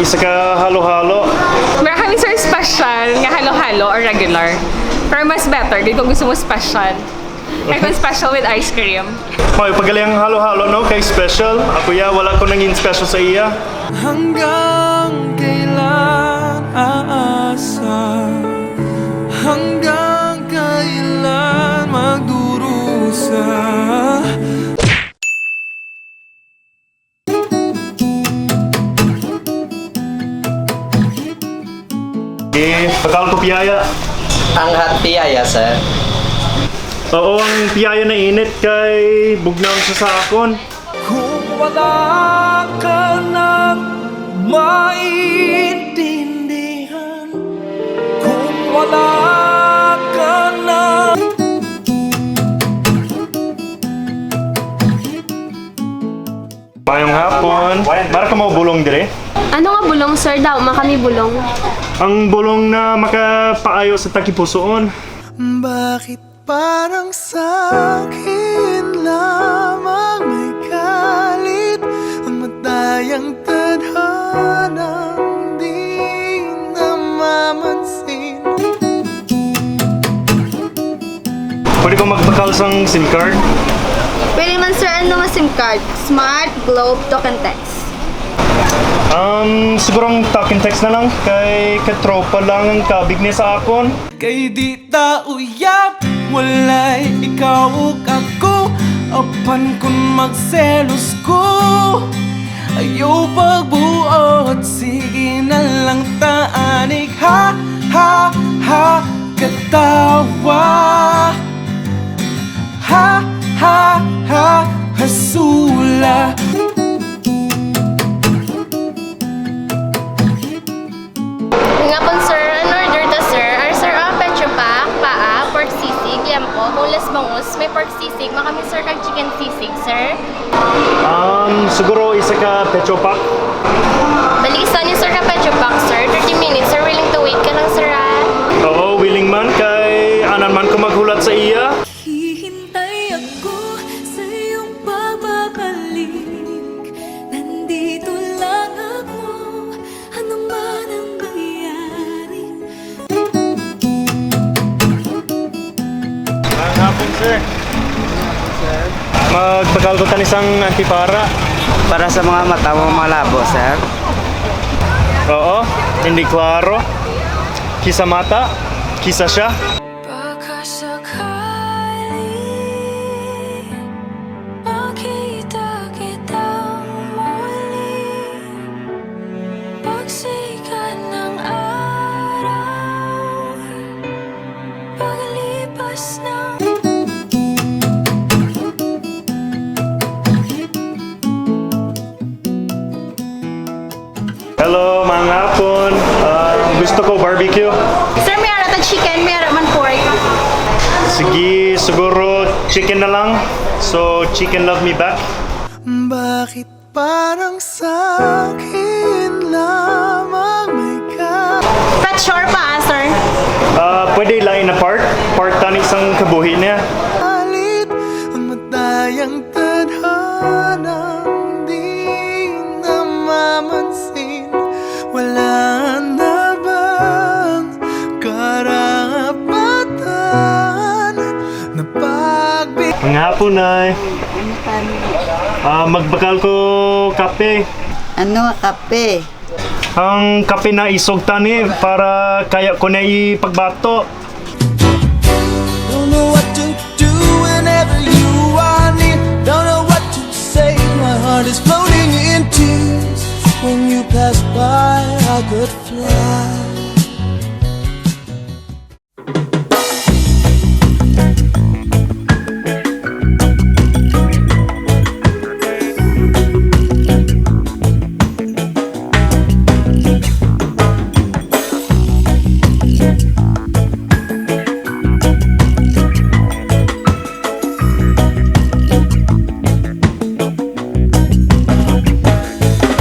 Isa ka halo-halo. Meron kami, sir, special nga halo-halo or regular. Pero mas better kung gusto mo special. Ay, kung special with ice cream. Hoy, pagaling ang halo-halo, no? Kay special. Ako ya, wala ko nangin special sa iya. Hanggang kailan aasa? Hanggang kailan magdurusa? Eh, bakal ko piyaya. Ang hot piyaya, sir. Oo, ang piyaya na init kay bugnaw siya sa akon. Kung wala ka nang maintindihan, kung wala ka nang Mayong hapon. Mara ka mo bulong dire? Ano nga bulong, sir? Daw, makami bulong. Ang bulong na makapaayo sa takipusoon. Bakit parang sa'kin lamang may galit? Ang matayang tadhanang di namamansin. Pwede ko magbakal sang SIM card? Pwede man, sir, ano nga SIM card? Smart, Globe, Token Text. Siguro ang talk and text na lang kay katropa lang ang kabig niya sa akon. Kay di ta uyab, walay ikaw ug ako. Apan kung magselos ko, ayaw pagbuot. Sige na lang taanig. Ha, ha, ha, katawa. Ha, ha, ha, hasula. Nga po, sir, ano order ta, sir? Ar, sir, ah, pecho pak, paa, pork sisig, liampo, boneless bangus, may pork sisig, makami, sir, kag chicken sisig, sir. Siguro isa ka pecho pack. Balisan ni sir ka pecho pak, sir. 30 minutes, sir, willing to wait ka lang, sir, ah. Oo, willing man kay anan man ko maghulat sa iya. Hihintay ako sa iyong pagbabalik. Nandito lang ako, ano man ang mangyari. Ang hapon, sir. Magbakal ko tan isang antipara. Para sa mga mata mo malabo, sir. Oo, hindi klaro. Kisa mata, kisa siya. Baka sakali makita kitang muli, pagsikat ng araw, paglipas ng Hello, mga hapon. Ah, gusto ko barbecue. Sir, may arata chicken, may ara man pork. Sige, siguro chicken na lang. So, chicken love me back. Bakit parang sa'kin lamang may galit? Fat sure pa, ah, sir. Ah, pwede lain na part. Part tan isang kabuhi niya. Galit ang matayang tadhanang di namamansin. Wala na bang karapatan na pagbigay? Mga hapon ay. Ah, magbakal ko kape. Ano, kape? Ang kape na isog tani para kaya ko na ipagbato. Don't know what to do whenever you are near. Don't know what to say. My heart is floating in tears. When you pass by, I could fly.